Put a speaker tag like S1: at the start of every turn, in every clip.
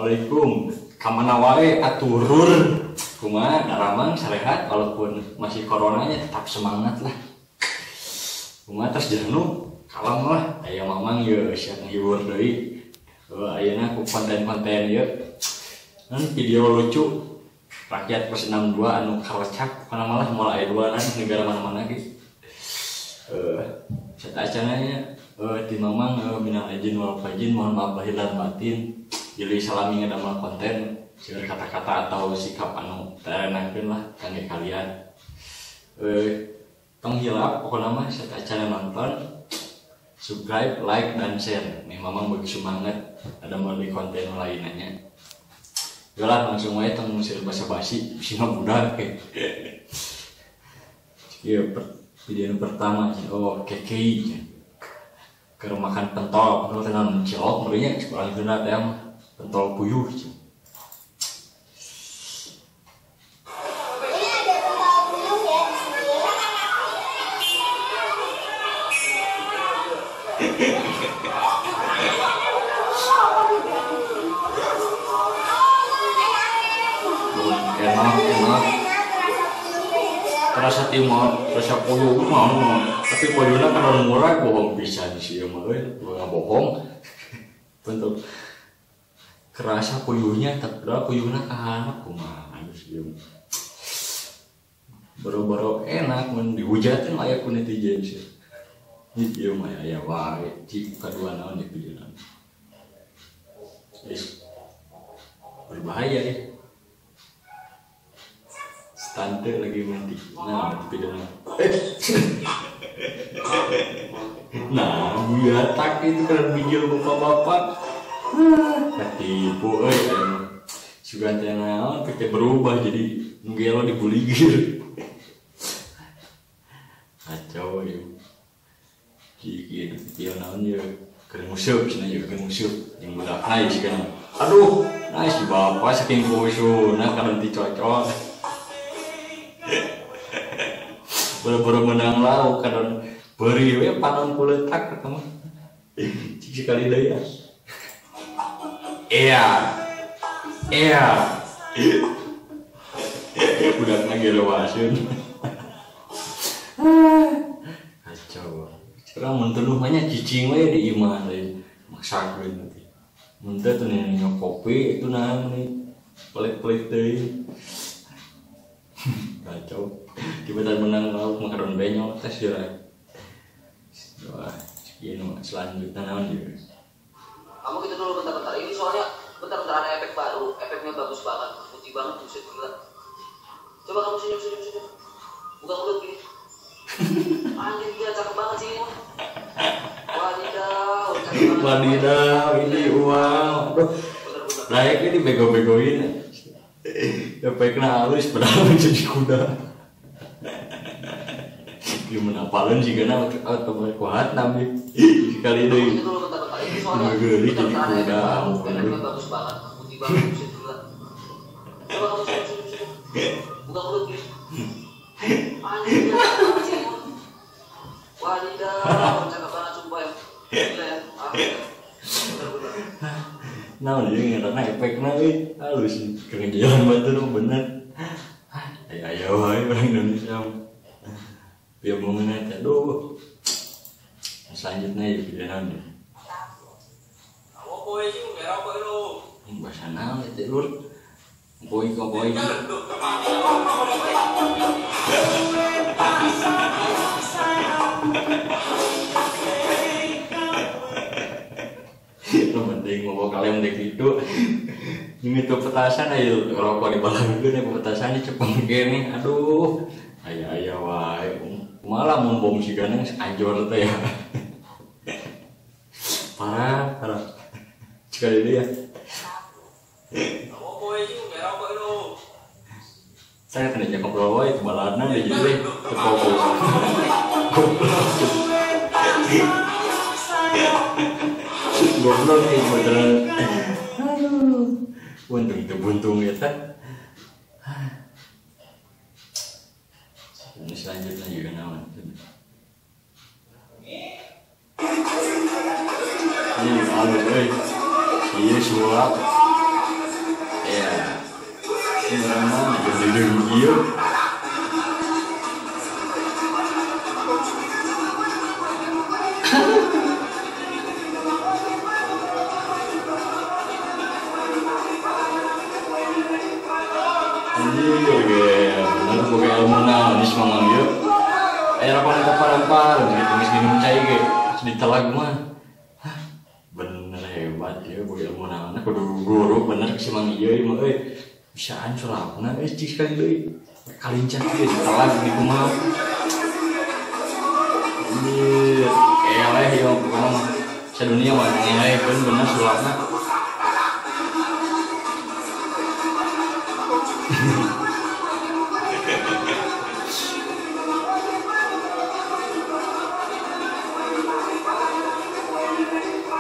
S1: Assalamualaikum. Kamana wae aturur. Kumaha daramang sarehat walaupun masih coronanya tetap semangat lah. Kumaha terus jenuh kalem lah. Aya mamang ye siap nghibur deui. Ayeuna ku konten-konten ieu. Kan video lucu rakyat plus 62 anu karocak kana malah moal aya duanan negara mana-mana ge. Sateuacanna ti mamang minal aijin wal faizin, mohon maaf lahir dan batin. Jadi salami ngadamel konten seueur kata-kata atau sikap anu teu enakeun lah kangge kalian. Tong hilap pokona mah sateuacanna nonton, subscribe, like, dan share. Nih mamang bagi semangat ada melalui konten lainnya. Yalah langsung wae tong seueur basa-basi sina budak. Ieu video pertama oh kekei keur makan pentol, pentol teh naon cilok meureun nya urang Sunda teh mah pentol puyuh.
S2: Ini ada pentol puyuh ya di sini.
S1: Enak, enak. Terasa timur, terasa puyuh mah, tapi puyuhna kan murah, bohong pisan sih mah euy, nggak bohong. Bentuk kerasa puyuhnya, tapi puyuhna kahanap kumaha sih. Boro-boro enak mun dihujatin aya ku netizen sih. Ieu mah aya wae, cik kadua naon di video. Berbahaya ya. Tante lagi mandi. Nah, video nah, tak itu kan video bapak-bapak. Ketipu euy. Sugan teh naon teh berubah jadi nggelo dibuligir. Kacau ya. Kieu kieu naon ye keur nguseup cenah ye keur nguseup jeung budak nice kan. Aduh, nice si bapak saking kusuna kana dicocok. Boro-boro menang lauk kadon beri we panon kuletak eta mah. Cik sekali deui ya. Iya. Iya. Budakna gerewaseun. Kacau. Sekarang mun teu mah nya cicing we di imah lain maksakeun nanti. Mun teu teu nanya kopi itu naon nih. Pelit-pelit deui. Kacau. Tiba-tiba menang lauk makanan benyol tes ya. Wah, sekian selanjutnya naon ya.
S3: Kamu gitu dulu bentar-bentar. Ini soalnya bentar-bentar ada efek baru, efeknya bagus banget, putih banget, buset gila. Coba kamu senyum, senyum, senyum. Buka mulut gini. Anjir gila, cakep banget sih ini. Wadidaw, cakep banget.
S1: Wadidaw, ini wow. Layak ini bego-begoin. Efeknya halus padahal menjadi kuda. Gimana apalin sih karena atau kuat nabi sekali deh. Geli jadi kuda.
S3: Efeknya bagus banget, putih banget, buset gila. Coba kamu senyum, senyum, senyum. Buka mulut gini. Anjir, gila, cakep banget sih ini. Wadidaw, cakep banget sumpah ya. Gila ya.
S1: Nah, dia ngerana efeknya euy halus keur jalan batur bener. Aya wae orang Indonesia. Biar mengenai aduh. Selanjutnya ya video naon ya. Bahasa naon eta lur. Koi koi. Itu penting mau kalian dek itu. Ini tuh petasan ayo rokok di balangkeun ya petasannya cepeng kene. Aduh. Aya-aya wae. Malah mun bom si ganeng anjor teh ya. Parah, parah. Sekali deui ya. Saya kena jaga ngobrol wae baladna deui jadi teh teu fokus. Goblok. Goblok euy beneran. Aduh. Untung teu buntung eta. Ini selanjutnya juga naon. Ini halus euy. Ieu sulap. Ini jadi ieu. Iya, bener boga ilmu naon geus mamang ieu. Aya rapan kaparampan gitu geus minum cai ge ditelag mah. Hah, bener hebat ieu boga ilmu naon kudu guru bener si mang ieu mah euy. Bisaan sulapna euy cik sekali deui. Kalincah ieu ditelag di kumaha. Anjir, eleh ieu pokona mah. Sadunia mah ngelehkeun bener sulapna.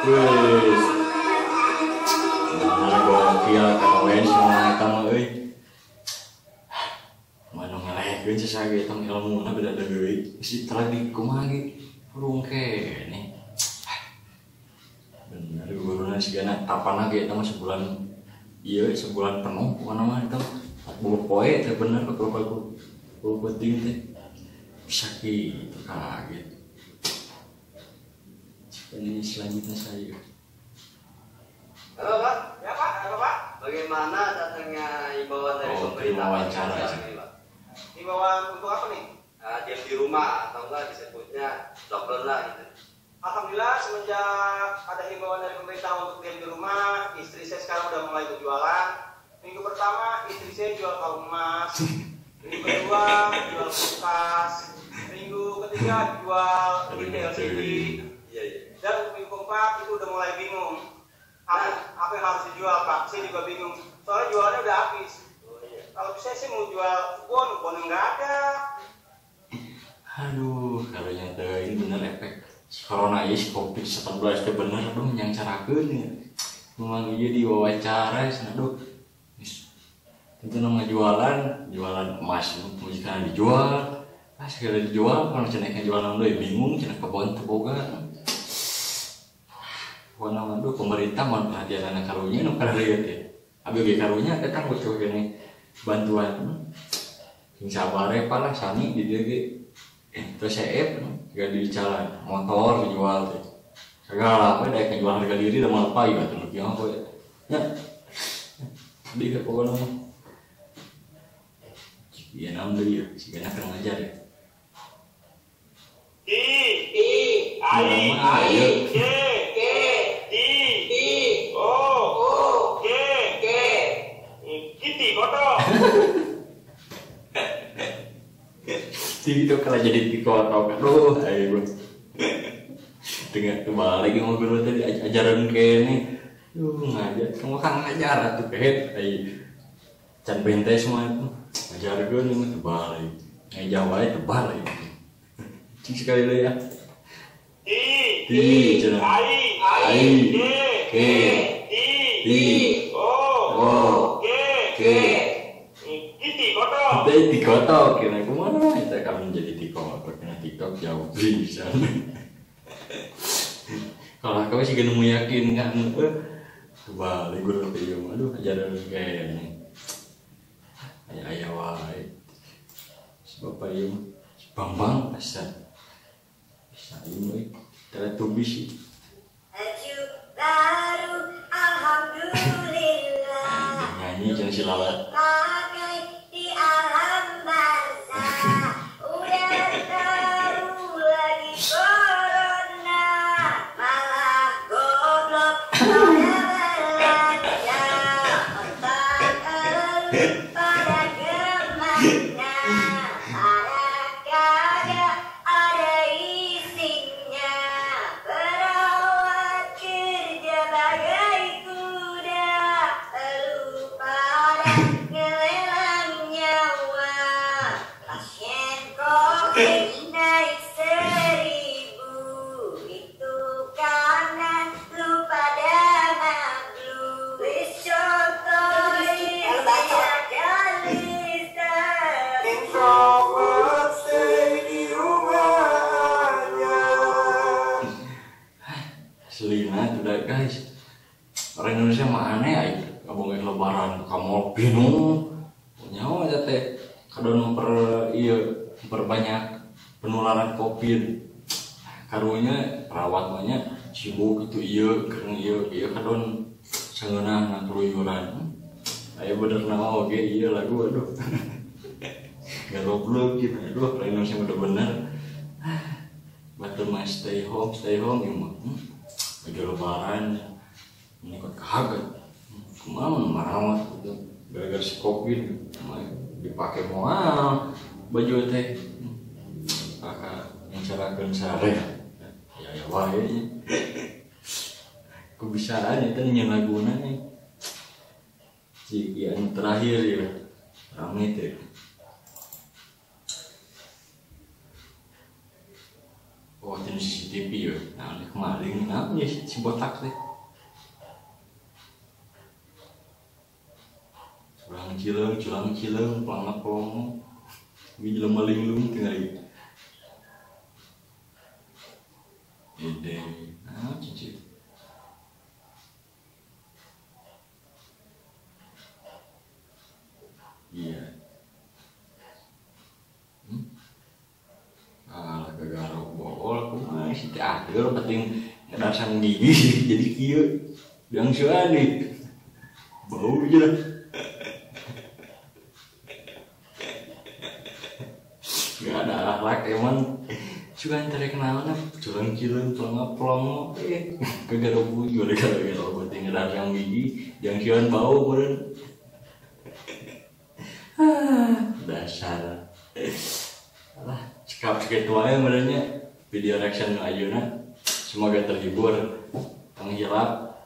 S1: Wes, bener gokil kawin semua eta mah euy. Manu ngelehkeun sasage eta ilmuna beda deui. Geus ditelag di kumaha ge hurung keneh. Bener guruna sigana tapana ge eta mah sebulan ieu sebulan penuh pokona mah eta 40 poe teh bener 40 penting teh. Bisa kitu kaget. Ini selanjutnya saya.
S3: Halo Pak, ya Pak, halo Pak. Bagaimana datangnya himbauan dari pemerintah?
S1: Wawancara.
S4: Himbauan untuk apa nih?
S3: Diam di rumah atau enggak disebutnya lockdown lah gitu.
S4: Alhamdulillah semenjak ada himbauan dari pemerintah untuk diam di rumah, istri saya sekarang udah mulai berjualan. Minggu pertama istri saya jual kalung emas, minggu kedua jual kulkas, minggu ketiga jual TV LCD. Dan minggu keempat itu udah mulai bingung apa yang harus dijual Pak. Saya juga bingung soalnya jualannya udah habis.
S3: Oh, iya.
S4: Kalau saya sih mau jual bon nggak ada.
S1: Aduh, kalau nyata ini bener efek corona is COVID-19 itu bener aduh yang carakeun ya. Memang iya diwawancara sana aduh. Tentu nama jualan emas mujikan dijual. Ah segala dijual kalau cenah jualan deui bingung cenah kebon teu boga. Pokona mah aduh pemerintah mun perhatian anak karunya nu kararieu teh. Abi ge karunya eta butuh keneh bantuan. Sing sabar we lah sami di dieu ge. Terus seep gak dicalan motor dijual teh. Segala we daek ngajual harga diri da moal payu atuh nu kieu mah nya. Di pokona mah. Ieu naon deui ya sigana keur ngajar ya.
S4: I I I J K D D O O G G Kitty kotok.
S1: Itu kalau jadi tikotok, aduh, ayo dengan kebalik mau guru tadi ajaran kene, ngajar, kamu kan ngajar atuh kehet, ayo can bente semua itu, ngajar gue nih kebalik, ngajar wae kebalik, cik sekali deh ya.
S4: I
S1: T
S4: I
S1: I
S4: K
S1: K
S4: D
S1: D
S4: O
S1: O
S4: G
S1: K
S4: Kitty kotok.
S1: Teh tikotok, kira kumaha eta kami jadi tikotok, kena TikTok jauh bisa. Kalau aku sih gak nemu yakin kan, kebalik guru teh ieu mah aduh ajaran kayaknya. Aya-aya wae. Si bapak ieu mah, si Bambang asa. Bisa ieu euy, Teletubbies sih.
S2: Baju baru alhamdulillah.
S1: Nyanyi jangan si Lala.
S2: Pakai di alam barzah. Udah tahu lagi corona, malah goblok pada belanja. Otak elu pada kemana? Pada kagak ada isinya. Perawat kerja bagai kuda, elu pada ngelelang nyawa. Pasien COVID naik 1000, itu karena lu pada mablu. Wis contohin kalista.
S4: Introvert stay di rumahnya.
S1: Aslina itu dah guys. Orang Indonesia mah aneh aja. Ngabongin lebaran ke mall penuh. Kadon memperbanyak penularan Covid. Karunya perawat banyak sibuk itu iya keren iya kadon sangeunah keluyuran. Aya bener nama oge iya lagu aduh. Garoblok gitu aduh lain sing bener-bener. Batur mah stay home ieu mah. Baju lebaran menikot kaget. Kumaha marawat gitu. Gara-gara si Covid dipake moal baju teh. Kakak ngecarakeun sare. Ya ya wae. Kubisaan itu nyen laguna nih. Cik yang terakhir ya. Rame teh. Oh, ini CCTV ya. Nah, ini kemarin nah, ya si botak teh. Culang cileung, pelangap-pelongo. Ini jelema linglung tinggal. Ide, nah, cici. Iya. Alah gagarok bool kumaha sih teh adil penting ngedasan gigi jadi kieu. Diangsuan nih. Bau aja lah. Gak ada akhlak emang. Suka cari kenalan culang cileung pelongo gagarok bujur gara-gara penting ngedasan gigi diangsuan bau meureun. Dasar. Alah, cekap segitu aja merenya video reaction ayeuna. Semoga terhibur. Tong hilap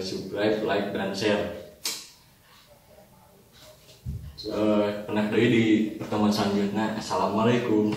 S1: subscribe, like, dan share. Pernah deui di pertemuan selanjutnya. Assalamualaikum.